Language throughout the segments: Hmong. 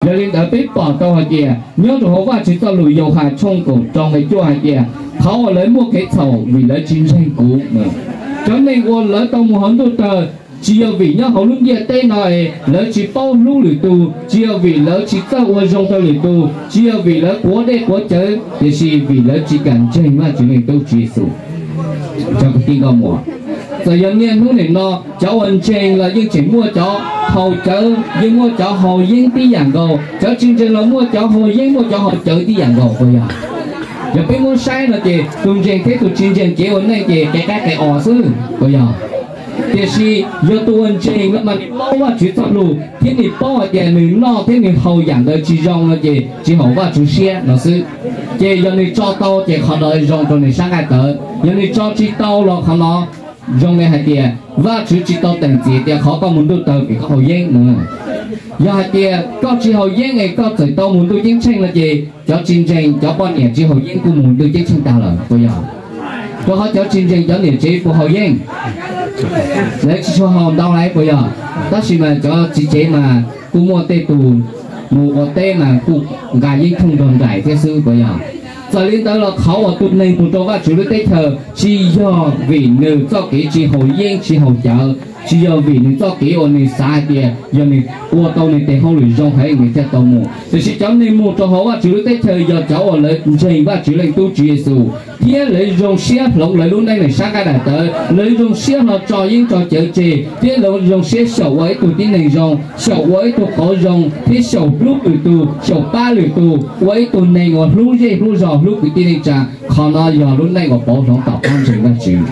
Yog li ntawd peb pom tau hais tias nyob rau hauv Vajtswv txoj lus Yauhas tshooj kaum rau nqe cuaj hais tias, qhov uas lawv muaj kev txhaum vim lawv tsis ntseeg kuv. Cov neeg uas lawv tau mus hauv ntuj tawg, tsis yog vim nyob hauv lub ntiaj teb no es lawv tsis paub hlub lwm tus, tsis yog vim lawv tsis txawj ua zoo rau lwm tus, tsis yog vim lawv quav dej quav cawv, tiam sis vim lawv tsis kam ntseeg Vajtswv Leej Tub Tswv Yexus. Cov kwv tij nkauj muam, txawm yog niaj hnub nim no cov uas ntseeg los yeej tseem muaj cov haus cawv, yeej muaj cov haus yeeb tib yam nkaus, cov tsis ntseeg los muaj cov haus yeeb muaj cov haus cawv tib yam nkaus, puas yog? Yog peb muab saib no ces tus ntseeg thiab tus tsis ntseeg kev ua neej ces qe qab qe os xwb, puas yog? Tiam sis yog tus uas ntseeg no mas nws paub Vajtswv txoj lus thiab nws paub hais tias nws noj thiab nws haus yam ntawd tsis zoo no ces tsis haum Vajtswv siab no xwb. Ces yog nws tso tau ces qhov no zoo rau nws sab nqaij tawv, yog nws tso tsis tau los qhov no zoo li hais tias Vajtswv tsis tau teem txim tias qhov koj mus ntuj tawg vim koj haus yeeb no. Yog hais tias koj tsis haus yeeb es koj txawm tau mus ntuj ceeb tsheej no ces cov tsis ntseeg cov poj niam tsis haus yeeb kuj mus ntuj ceeb tsheej tag lawm, puas yog? Rau qhov cov tsis ntseeg cov niam tsev puas haus yeeb? Lawv tsis tshua haus ntau lawm, puas yog? Tab sis mas cov txiv tsev mas kuj muaj tej tus mus ua teb mas kuj nqa yeeb thooj nrog nraim thiab xwb, puas yog? Txawm li ntawd los qhov uas tus neeg mus rau Vajtswv lub teb chaws tsis yog vim nws txoj kev tsis haus yeeb tsis haus cawv, tsis yog vim nws txoj kev uas nws xav hais tias yog nws ua tau nws tes hauj lwm zoo heev nws thiaj tau mus, tiam sis cov neeg mus rau hauv Vajtswv lub teb chaws yog cov uas lawv ntseeg Vajtswv Leej Tub Tswv Yexus thiab lawv zoo siab hloov lawv lub neej lawm sab nqaij daim tawv, lawv zoo siab hlo tso yeeb tso cawv tseg thiab lawv zoo siab xyaum ua ib tug tib neeg zoo, xyaum ua ib tug qauv zoo thiab xyaum hlub lwm tus, xyaum pab lwm tus, ua ib tug neeg uas hlub zej hlub zos hlub kwv tij neej tsa. Qhov no yog lub neej uas pauv hloov tom qab ntseeg Vajtswv.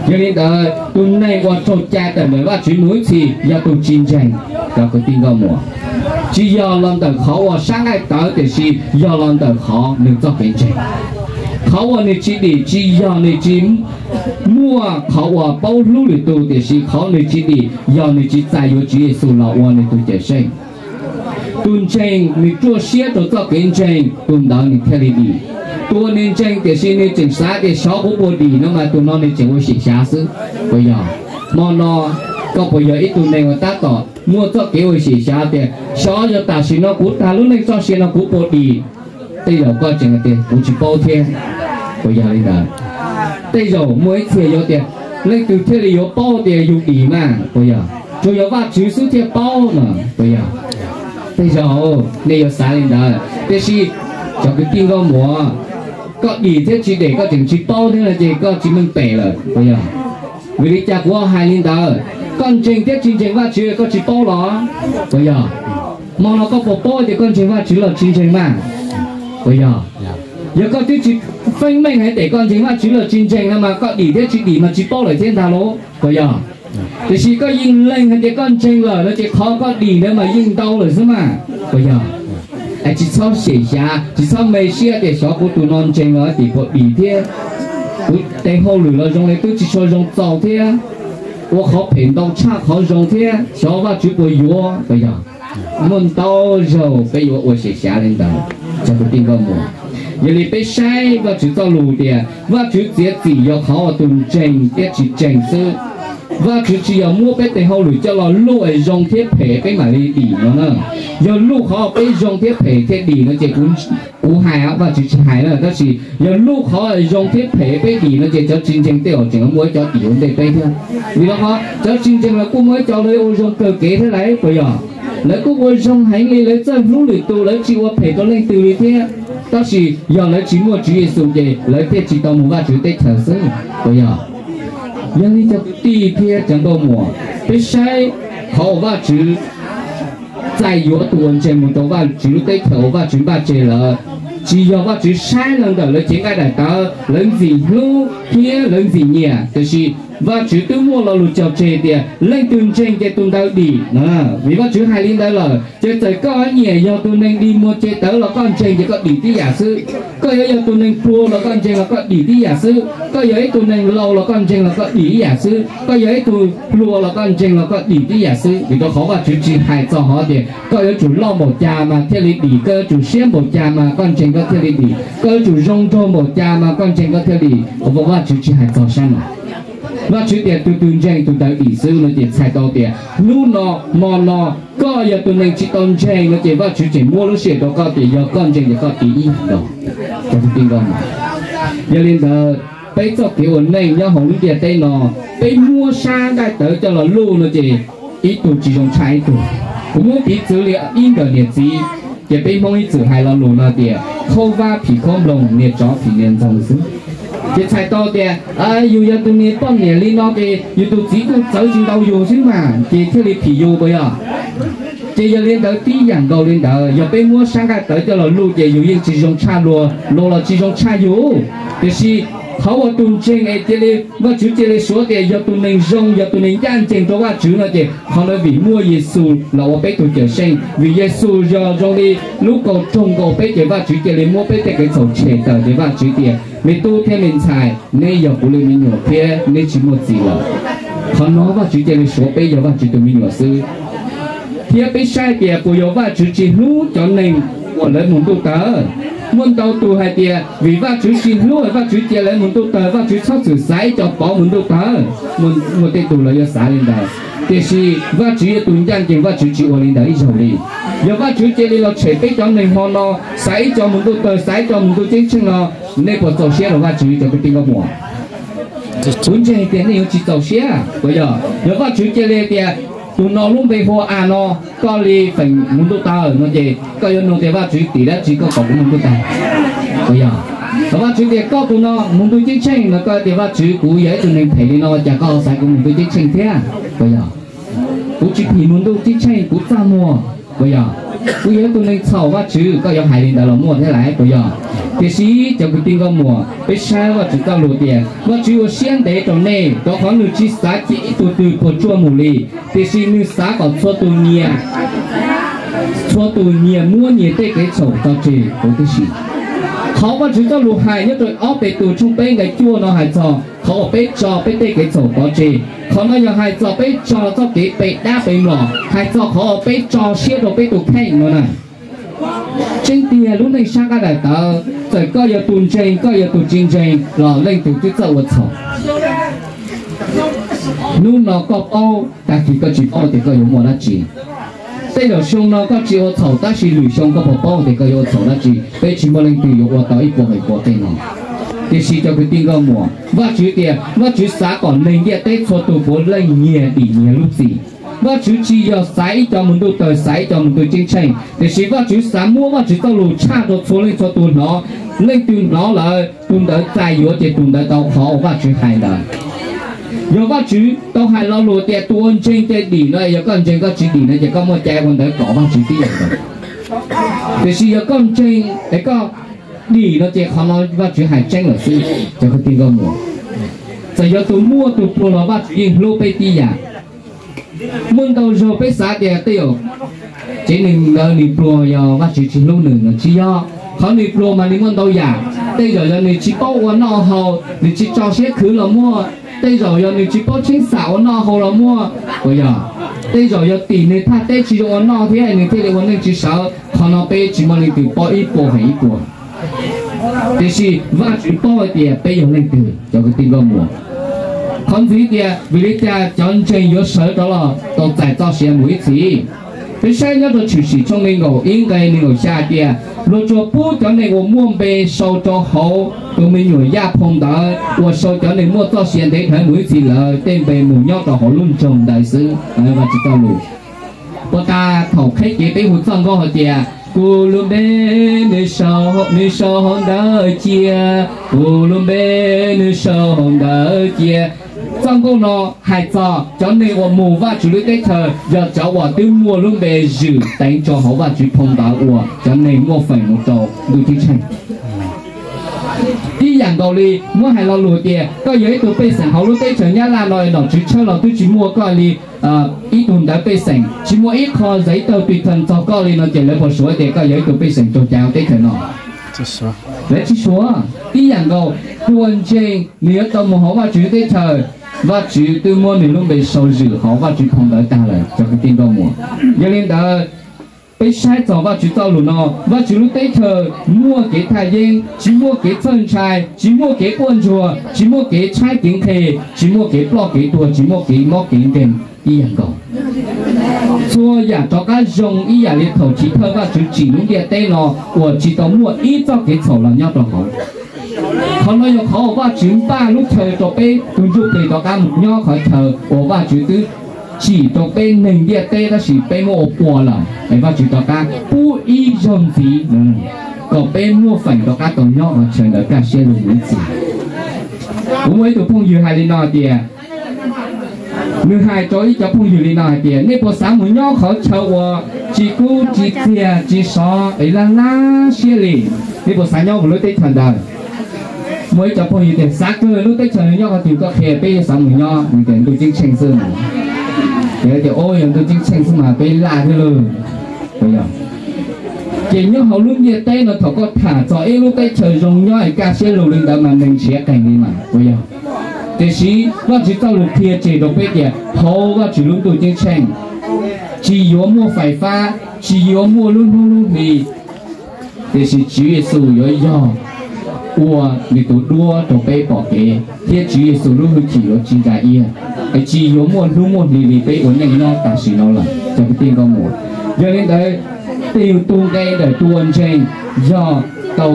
Yog li ntawd tus neeg uas raug cai tawm ntawm Vajtswv mus ib txhis yog tus tsis ntseeg, cov kwv tij nkauj muam. Tsis yog los ntawm qhov uas sab nqaij tawv tiam sis yog los ntawm qhov nws txoj kev ntseeg. Qhov uas nws tsis dim tsis yog nws tsis muaj qhov uas paub hlub lwm tus tiam sis qhov nws tsis dim yog nws tsis txais yuav Tswv Yexus los ua nws tus cawm seej. Tus ntseeg nws ruaj siab rau txoj kev ntseeg, tus ntawd nws thiaj li dim. Tus uas nws ntseeg tiam sis nws tseem xav tias xyov kuv puas dim no mas tus no nws tseem ua xyem xyav xwb, puas yog? Hmo no koj puas yog ib tug neeg uas tab tom muaj txoj kev ua xyem xyav tias xyov yog tam sim no kuv tag lub neej txoj sia no kuv puas dim? Tej zaum koj tseem tias kuv tsis paub thiab, puas yog li ntawd? Tej zaum muaj ib txhia yuav tias leej twg thiaj li yuav paub tias yus dim mas, puas yog? Tsuas yog Vajtswv xwb thiaj paub no, puas yog? Tej zaum nej yuav xav li ntawd tiam sis cov kwv tij nkauj muam, koj dim thiab tsis dim koj tseem tsis paub thiab no ces koj tsis meej pem lawm, puas yog? Vim li cas kuv hais li ntawd? Koj ntseeg thiab tsis ntseeg Vajtswv koj tsis paub los, puas yog? Hmo no koj puas paub tias koj ntseeg Vajtswv los tsis ntseeg mas, puas yog? Yog koj twb tsis feeb meej hais tias koj ntseeg Vajtswv los tsis ntseeg no mas koj dim thiab tsis dim mas tsis paub lawm thiab ntag lauj, puas yog? Tiam sis koj yeej lees hais tias koj ntseeg lawm no ces qhov koj dim ntawd mas yeej ntau lawm xwb mas, puas yog? Es tsis txhob xyem xyav, tsis txhob me siab tias xyov kuv tus no ntseeg los tim puas dim thiab, kuv tes hauj lwm los zoo li twb tsis tshua zoo txaus thiab, ua qhov phem ntau tshaj qhov zoo thiab, xyov Vajtswv puas yuav, puas yog? Muaj ntau zaug peb yuav ua xyem xyav li ntawd, cov kwv tij nkauj muam. Yog li peb saib Vajtswv txoj lus tias Vajtswv txiav txim yog qhov uas tus ntseeg thiab tsis ntseeg xwb. Vajtswv tsis yog muab peb tes hauj lwm coj los luj es zoo thiab phem peb mam li dim no na. Yog luj qhov peb zoo thiab phem thiaj dim no ces kuv hais, Vajtswv tsis hais na, tab sis yog luj qhov zoo thiab phem peb dim no ces cov tsis ntseeg tej zaum tseem muaj ib cov dim ua ntej peb thiab. Vim rau qhov cov tsis ntseeg los kuj muaj ib co lawv ua zoo kawg kev thiab lauj, puas yog? Lawv kuj ua zoo heev li, lawv txawj hlub lwm tus, lawv tsis ua phem rau leej twg li thiab. Tab sis yog lawv tsis muaj Tswv Yexus ces lawv thiaj tsis tau mus Vajtswv teb chaws xwb, puas yog? Yog li cov kwv tij thiab cov nkauj muam, peb saib qhov uas Vajtswv txais yuav tus uas ntseeg mus rau Vajtswv lub teb chaws uas Vajtswv npaj tseg lawm, tsis yog Vajtswv saib los ntawm lawv cev nqaij daim tawv, lawv ntxim hlub thiab lawv ntxim nyiam, tiam sis Vajtswv twb muaj lo lus cog tseg tias leej twg ntseeg ces tus ntawd dim. Vim Vajtswv hais li ntawd lawm ces txawm koj nyiam yog tus neeg dig muag cev tawv los koj ntseeg ces koj dim tib yam xwb. Koj yuav yog tus neeg pluag los koj ntseeg los koj dim tib yam xwb. Koj yog ib tug neeg laus los koj ntseeg los koj dim ib yam xwb. Koj yog ib tug hluas los koj ntseeg los koj dim tib yam xwb. Vim rau qhov Vajtswv tsis hais txog qhov tias koj yuav tsum loj npaum cas mas thiaj li dim, koj yuav tsum siab npaum cas mas koj ntseeg koj thiaj li dim, koj yuav tsum zoo nraug npaum cas mas koj ntseeg koj thiaj dim. Vajtswv tsis hais txog sab no. Vajtswv tias tus twg ntseeg tus ntawd dim xwb no ces txhais tau tias hnub no hmo no koj yog tus neeg tsis tau ntseeg no ces Vajtswv tseem muab lub sij hawm rau koj tias yog koj ntseeg ces koj dim ib yam nkaus. Yog li ntawd, peb txoj kev ua neej nyob hauv lub ntiaj teb no, peb muab sab nqaij tawv coj los luj no ces ib tug tsis zoo tshaj ib tug. Kuv muab piv txwv li ib nkawm niam txiv, ces peb Hmoob ib txwm hais lo lus no tias khaub vab phim khaub nploos, niag tsov phim niag ntxoog xwb. Ces txhais tau tias yus yog tus niag poj niam li no ces yus tus txiv kuj txawv tsis ntau yus xwb mas ces thiaj li phim yus puas yog? Ces yog li ntawd tib yam nkaus li ntawd, yog peb muab sab nqaij tawv coj los luj ces yus yeej tsis zoo tshaj luag, luag los tsis zoo tshaj yus. Tiam sis qhov uas tus ntseeg es cia li, Vajtswv cia li suav tias yog tus neeg zoo, yog tus neeg ncaj ncees rau Vajtswv no ces qhov ntawd vim muaj Yexus los ua peb tus cawm seej, vim Yexus yog zoo li lub kaus roog nkaus peb ces Vajtswv cia li muab peb tej kev txhaum tshem tawm ces Vajtswv tias me tub thiab me ntxhais, neb yog kuv li me nyuam thiab neb tsis muaj txim lawm. Qhov no Vajtswv cia li suav peb yog Vajtswv tus me nyuam xwb. Thiab peb saib tias puas yog Vajtswv tsis hlub cov neeg uas lawv mus ntuj tawg? Muaj ntau tus hais tias vim Vajtswv tsis hlub Vajtswv cia lawv mus ntuj tawg, Vajtswv txhob txwm xaiv ib co pov mus ntuj tawg. Muaj tej tus lawv yuav xav li ntawd, tiam sis Vajtswv yog tus ncaj ncees, Vajtswv tsis ua li ntawd ib zaug li. Yog Vajtswv cia li los tshem peb cov neeg hmo no, xaiv ib co mus ntuj tawg, xaiv ib co mus ntuj ceeb tsheej no, nej puas txaus siab rau Vajtswv cov kwv tij nkauj muam? Kuv ntseeg tias nej yuav tsis txaus siab puas yog? Yog Vajtswv cia li tias tus no lub npe hu ua A no, koj li feem mus ntuj tawg no ces koj yuav nug tias Vajtswv tim dab tsi koj kom kuv mus ntuj tawg puas yog? Thaum Vajtswv tias koj tus no mus ntuj ceeb tsheej no koj tias Vajtswv kuv yog ib tug neeg phem li no cas koj xaiv kuv mus ntuj ceeb tsheej thiab puas yog? Kuv tsis phim mus ntuj ceeb tsheej, kuv txaj muag puas yog? Kuv yog ib tug neeg txhaum Vajtswv, koj yuav hais li ntawd los muaj thiab lawm puas yog? Tiam sis cov kwv tij nkauj muam, peb saib Vajtswv txoj lus tias Vajtswv ua siab ntev rau nej, rau qhov nws tsis xav cia ib tug twg puas tsuaj mus li, tiam sis nws xav kom txhua tus nyias, txhua tus nyias muab nyias tej kev txhaum tso tseg huv tib si. Qhov Vajtswv txoj lus hais nyob rau ob Petus tshooj peb nqe cuaj no hais txog qhov uas peb tso peb tej kev txhaum pov tseg. Qhov no yog hais txog peb tso txoj kev pe dab pe mlom, hais txog qhov uas peb tso siab rau peb tus kheej no na. Tseeb tiag lub neej sab nqaij daim tawv, txawm koj yog tus ntseeg koj yog tus tsis ntseeg los leej twg twb txawj ua txhaum. Hnub no koj paub, tag kis koj tsis paub tias koj yuav muaj dab tsi. Tej zaum xyoo no koj tsis ua txhaum tab sis lwm xyoo koj puas paub tias koj yuav ua txhaum dab tsi. Peb tsis muaj leej twg yuav ua tau ib puas feem pua tej no. Tiam sis cov kwv tij nkauj muam, Vajtswv tias Vajtswv xav kom neeg ntiaj teb txhua tus puav leej nyias dim nyias lub txim. Vajtswv tsis yog xaiv ib co mus ntuj tawg xaiv ib co mus ntuj ceeb tsheej, tiam sis Vajtswv xav muab Vajtswv txoj lus tshaj rau txhua leej txhua tus hnov. Leej twg hnov lawm tus ntawd txais yuav ces tus ntawd tau qhov uas Vajtswv hais ntawd. Yog Vajtswv tau hais lo lus tias tus uas ntseeg ces dim no, yog koj ntseeg koj tsis dim no ces koj muaj cai ua ntawd kom Vajtswv tib yam nkaus. Tiam sis yog koj ntseeg es koj dim no ces qhov no Vajtswv hais tseeb lawm xwb cov kwv tij nkauj muam. Txawm yog tus muaj tus pluag los Vajtswv yeej hlub peb tib yam. Muaj ntau zaug peb xav tias tej zaum tsev neeg ntawd nws pluag yog Vajtswv tsis hlub nws no tsis yog. Qhov nws pluag mas nws muaj ntau yam. Tej zaum yog nws tsis paub ua noj haus, nws tsis tso siab khwv los muaj. Tej zaum yog nws tsis paub tsheb xam ua noj haus los muaj, puas yog? Tej zaum yog tim nws thaj teb tsis zoo ua noj thiab nws thiaj li ua neej tsis sawv. Qhov no peb tsis muaj leej twg paub ib puas feem ib puas. Tiam sis Vajtswv paub hais tias peb yog leej twg cov kwv tij nkauj muam. Qhov ntxiv tias vim li cas cov ntseeg yuav sawv rov los tau txais txoj sia mus ib txhis? Peb saib nyob rau Tshwm Sim tshooj nees nkaum ib nqe nees nkaum xya tias luag tsuas pub cov neeg uas muaj npe sau rau hauv tus me nyuam Yaj Phoo ntawd uas sau cov neeg muaj txoj sia ntev dhawv mus ib txhis lawm tej npe mus nyob rau hauv lub nroog ntawd xwb. Vajtswv txoj lus. Puas tas thaum qheb kev peb hu txoj nkauj hais tias kuv lub npe nws sau hauv ntawv cia, kuv lub npe nws sau hauv ntawv cia. Txoj nkauj no hais txog cov neeg uas mus Vajtswv lub teb chaws yog cov uas twb muaj lub npe zwm teev rau hauv Vajtswv phoo ntawv uas cov neeg muaj feem mus rau ntuj ceeb tsheej. Tib yam nkaus li muab hais lo lus tias koj yog ib tug pej xeem hauv lub teb chaws Nyab Laj no es nom tswv tshawb los twb tsis muaj koj li ib tug ntawv pej xeem, tsis muaj ib qho giấy tờ tùy thân txog koj li no ces lawv puas suav tias koj yog ib tug pej xeem raug cai hauv teb chaws no? Lawv tsis suav. Tib yam nkaus, tus uas ntseeg nws yuav tau mus hauv Vajtswv teb chaws, Vajtswv twb muab nws lub npe sau zwm hauv Vajtswv phoo ntawv tag lawm cov kwv tij nkauj muam. Yog li ntawd, Peb saib txog Vajtswv txoj lus no, Vajtswv lub teb chaws muaj kev thaj yeeb, tsis muaj kev txhawj ntshai, tsis muaj kev quaj ntsuag, tsis muaj kev tshaib kev nqhis, tsis muaj kev ploj kev tuag, tsis muaj kev mob kev nkeeg ib yam nkaus. Txhua yam rov qab zoo ib yam li thaum chiv thawj Vajtswv tsim lub ntiaj teb no uas tsis tau muaj ib txoj kev txhaum los nyob rau hauv. Qhov no yog qhov uas Vajtswv npaj lub chaw rau peb tus ntsuj plig rov qab mus nyob qhov chaw uas Vajtswv twb tsim rau peb neeg ntiaj teb tab sis peb muab ua puas lawm es Vajtswv rov qab pub ib zaug ntxiv kom peb muaj feem rov qab tau nyob qhov chaw ntawd kaj siab lug ib txhis. Kuv muaj ib tug phooj ywg hais li no tias, nws hais rau ib cov phooj ywg li no hais tias, nej puas xav mus nyob qhov chaw uas tsis kub tsis txiag tsis sov es laj laj siab li? Nej puas xav nyob hauv lub teb chaws ntawd? Muaj ib cov phooj ywg tias xav kawg, lub teb chaws nyob qhov twg koj qhia peb yuav xav mus nyob. Nws tias ntuj ceeb tsheej xwb mas. Ces tias, o, yog ntuj ceeb tsheej xwb mas peb laj thiab lauj. Ces nyob hauv lub ntiaj teb no thaum koj tham txog ib lub teb chaws zoo nyob es kaj siab lug li ntawd mas neeg nrhiav qees li mas, puas yog? Tiam sis Vajtswv txoj lus qhia tseg rau peb tias hauv Vajtswv lub ntuj ceeb tsheej tsis yuav muaj fais fab, tsis yuav muaj lub hnub lub hli, tiam sis Tswv Yexus yuav yog ua nws tus duab rau peb pom kev, thiab Tswv Yexus lub hwj chim yuav tsis nra iab, es tsis yuav muaj hnub muaj hli li peb ua neej nyob tam sim no lawm cov kwv tij nkauj muam. Yog li ntawd, tus nqe ntawm tus uas ntseeg yog tau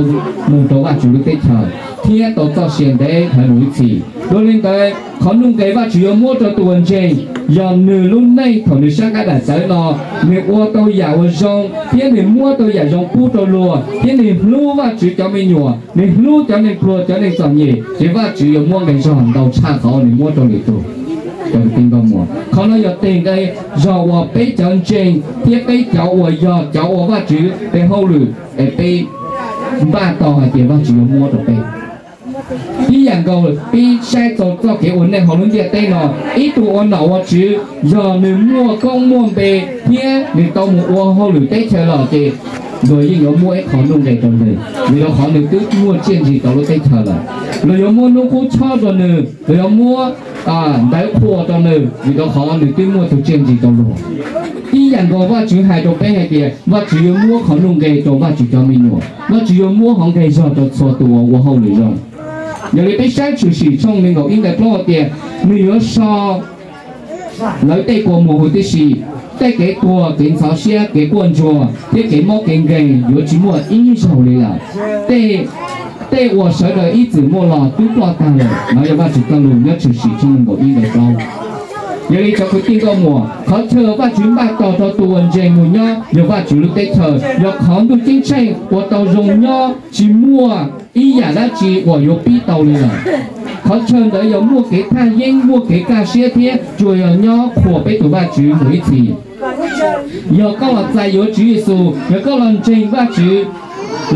mus rau Vajtswv lub teb chaws thiab tau txoj sia ntev dhawv mus ib txhis. Dua li ntawd, qhov nuj nqes Vajtswv yuav muab rau tus uas ntseeg yog nws lub neej thaum nws sab nqaij daim tawv no, nws ua tau yam uas zoo thiab nws muab tau yam zoo pub rau luag, thiab nws hlub Vajtswv cov me nyuam, nws hlub cov neeg pluag cov neeg txom nyem, ces Vajtswv yuav muab nqe zog ntau tshaj qhov nws muab rau lwm tus. Cov kwv tij nkauj muam, qhov no yog tes nqe zog uas peb cov ntseeg thiab peb cov uas yog cov ua Vajtswv tes hauj lwm es peb npaj tau hais tias Vajtswv yuav muab rau peb. Ib yam nkaus peb saib txog txoj kev ua neej hauv lub ntiaj teb no, ib tug ua nom ua tswv yog nws muaj koob muaj npe thiab nws tau mus ua hauj lwm teb chaws los ces luag yeej yuav muab ib qho nuj nqes rau nws, vim rau qhov nws twb muaj txiaj ntsig rau lub teb chaws lawm. Luag yuav muab hnub qub chob rau nws, luag yuav muab ntawv qhuas rau nws, vim rau qhov nws twb muaj tus txiaj ntsig rau luag. Ib yam nkaus Vajtswv hais rau peb hais tias Vajtswv yuav muab qhov nuj nqes rau Vajtswv cov me nyuam, Vajtswv yuav muab qhov nqe zog rau txhua tus uas ua hauj lwm zoo. Yog li peb saib Tshwm Sim tshooj nees nkaum ib nqe plaub hais tias nws yuav so lawv tej kua muag huv tib si, tej kev tuag, kev ntxhov siab, kev quaj ntsuag thiab kev mob kev nkeeg yuav tsis muaj ib zaug li lawm. Tej, tej uas sawv daws ib txwm muaj los twb ploj tag lawm. No yog Vajtswv txoj lus nyob Tshwm Sim tshooj nees nkaum ib nqe plaub. Yog li cov kwv tij nkauj muam, qhov chaw Vajtswv npaj tos rau tus uas ntseeg mus nyob yog Vajtswv lub teb chaws, yog qhov ntuj ceeb tsheej uas tau zoo nyob tsis muaj ib yam dab tsi uas yuav pib tau li lawm. Qhov chaw ntawd yog muaj kev thaj yeeb, muaj kev kaj siab thiab tsuas yog nyob qhuas peb tus Vajtswv mus ib txhis. Yog koj los txais yuav Tswv Yexus, yog koj los ntseeg Vajtswv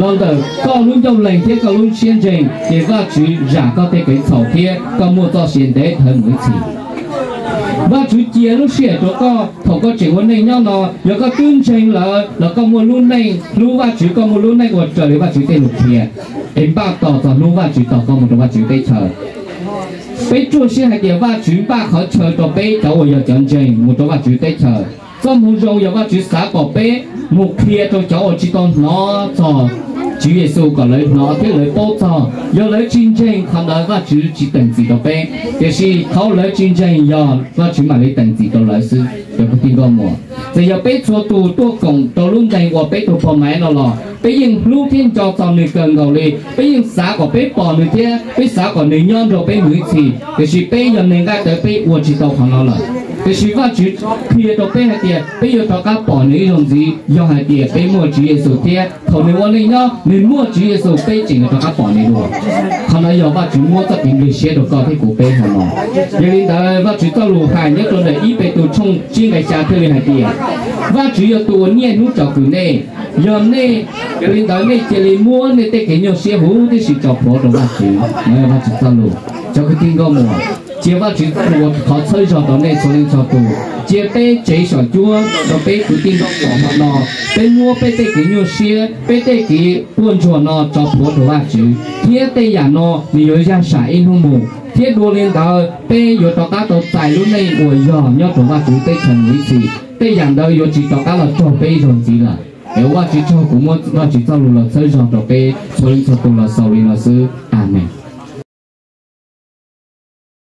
los ntawm koj lub ncauj lees thiab koj lub siab ntseeg, ces Vajtswv zam koj tej kev txhaum thiab koj muaj txoj sia ntev dhawv mus ib txhis. Vajtswv cia lub sij hawm rau koj thaum koj tseem ua neej nyob no, yog koj twb ntseeg lawm los koj muaj lub neej hlub Vajtswv, koj muaj lub neej ua raws li Vajtswv tej lus qhia, es npaj tos txog hnub Vajtswv tos koj mus rau Vajtswv teb chaws. Peb ruaj siab hais tias Vajtswv npaj qhov chaw rau peb cov uas yog cov ntseeg mus rau Vajtswv teb chaws. Txoj moo zoo yog Vajtswv xav kom peb mus qhia rau cov uas tsis tau hnov txog Tswv Yexus kom lawv hnov thiab lawv paub txog. Yog lawv tsis ntseeg, qhov ntawd Vajtswv tsis teem txim rau peb, tiam sis qhov lawv tsis ntseeg yog Vajtswv mam li teem txim rau lawv xwb. Cov kwv tij nkauj muam, txawm yog peb txhua tus tuaj koom rau lub ntees uas peb tus pog Maiv no los peb yeej hlub thiab nco txog nws kawg nkaus li. Peb yeej xav kom peb pom nws thiab peb xav kom nws nyob nrog peb mus ib txhis, tiam sis peb yog neeg nqaij tawv peb ua tsis tau qhov no lawm. Tiam sis Vajtswv qhia rau peb hais tias peb yuav rov qab pom nws ib zaug ntxiv yog hais tias peb muaj Tswv Yexus thiab thaum nws ua neej nyob nws muaj Tswv Yexus peb tseem yuav rov qab pom nws dua. Qhov no yog Vajtswv muab txoj kev nplij siab rau koj thiab kuv peb hmo no. Yog li ntawd Vajtswv txoj lus hais nyob rau ntawm ib Petus tshooj tsib nqe xya thiaj li hais tias, Vajtswv yog tus uas niaj hnub tsom kwm nej. Yog nej, yog li ntawd nej cia li muab nej tej kev nyuaj siab huv tib si tso plhuav rau Vajtswv. No yog Vajtswv txoj lus. Cov kwv tij nkauj muam, cia Vajtswv txoj lus ua qhov txhawb zog rau nej txhua leej txhua tus. Cia peb tsev saum cuab rau peb kwv tij nkauj muam hmo no, peb muab peb tej kev nyuaj siab, peb tej kev quaj ntsuag no tso plhuav rau Vajtswv, thiab tej yam no nws yuav yaj sam ib hnub mus. Thiab dua li ntawd peb yuav rov qab tau txais lub neej uas yog nyob rau Vajtswv teb chaws mus ib txhis. Tej yam ntawd yuav tsis rov qab los raug peb ib zaug ntxiv lawm. Es ua Vajtswv tsaug, kuv muab Vajtswv txoj lus los txhawb zog rau peb txhua leej txhua tus los xaus li no xwb. Amees.